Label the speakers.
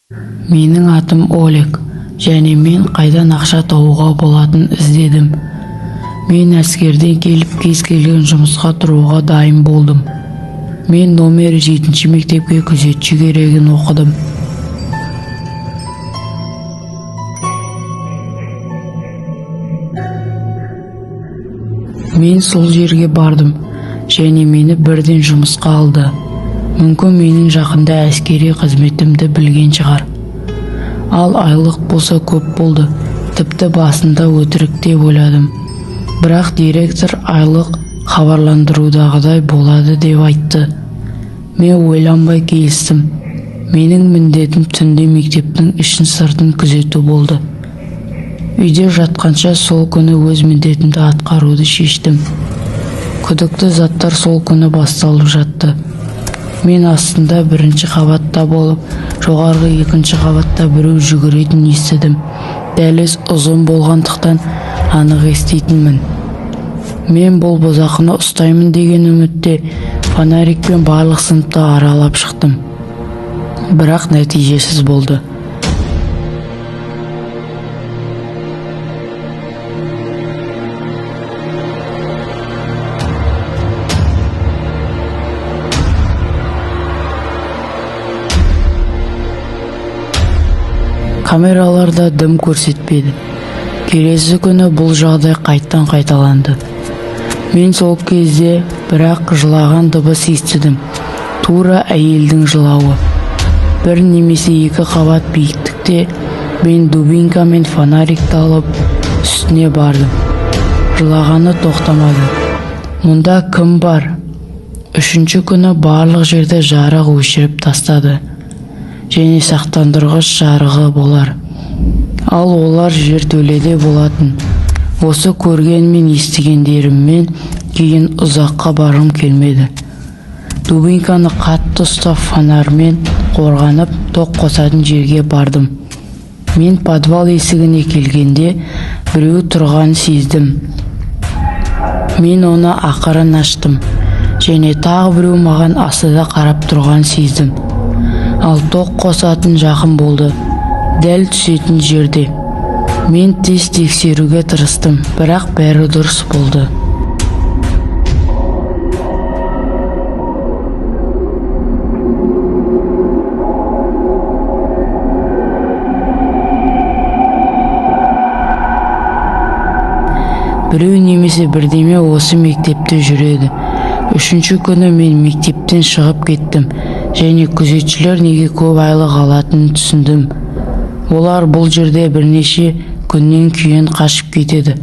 Speaker 1: Менің атым Олег және мен қайдан ақша табуға болатынын іздедім. Мен әскерден келіп, кез келген жұмысқа тұруға дайын болдым. Мен номері жетінші мектепке күзетші керегін оқыдым. Мен сол жерге бардым және мені бірден жұмысқа алды. Мүмкін, менің жақында әскери қызметімді білген шығар. Ал айлық болса, көп болды. Тіпті басында өтірік деп ойладым. Бірақ директор айлық хабарландырудағыдай болады деп айтты. Мен ойланбай келістім. Менің міндетім түнде мектептің ішін, сыртын күзету болды. Үйде жатқанша, сол күні өз міндетімді атқаруды шештім. Күдікті заттар сол күні басталып жатты. Мен астында бірінші қабатта болып, жоғарғы екінші қабатта біреу жүгіретінін естідім. Дәліз ұзын болғандықтан, анық еститінмін. Мен бұл бұзақыны ұстаймын деген үмітте фонарикпен барлық сыныпты аралап шықтым. Бірақ нәтижесіз болды. Камералар да дым көрсетпеді. Келесі күні бұл жағдай қайттан қайталанды. Мен сол кезде бірақ жылаған дыбыс естідім. Тура әйелдің жылауы. Бір немесе екі қабат биіктікте. Мен дубинка мен фонарикті алып, үстіне бардым. Жылағаны тоқтамады. Мұнда кім бар? Үшінші күні барлық жерде жарық өшіріп тастады және сақтандырғыш жарығы болар. Ал олар жертөледе болатын. Осы көрген мен естігендеріммен кейін ұзаққа барғым келмеді. Дубинканы қатты ұстап, фонармен қорғанып, тоқ қосатын жерге бардым. Мен подвал есігіне келгенде, біреу тұрғанын сездім. Мен оны ақырын аштым және тағы біреу маған астыда қарап тұрғанын сездім. Ал тоқ қосатын жақын болды, дәл түсетін жерде. Мен тез тексеруге тырыстым, бірақ бәрі дұрыс болды. Біреу немесе бірдеме осы мектепте жүреді. Үшінші күні мен мектептен шығып кеттім және күзетшілер неге көп айлық алатынын түсіндім. Олар бұл жерде бірнеше күннен кейін қашып кетеді.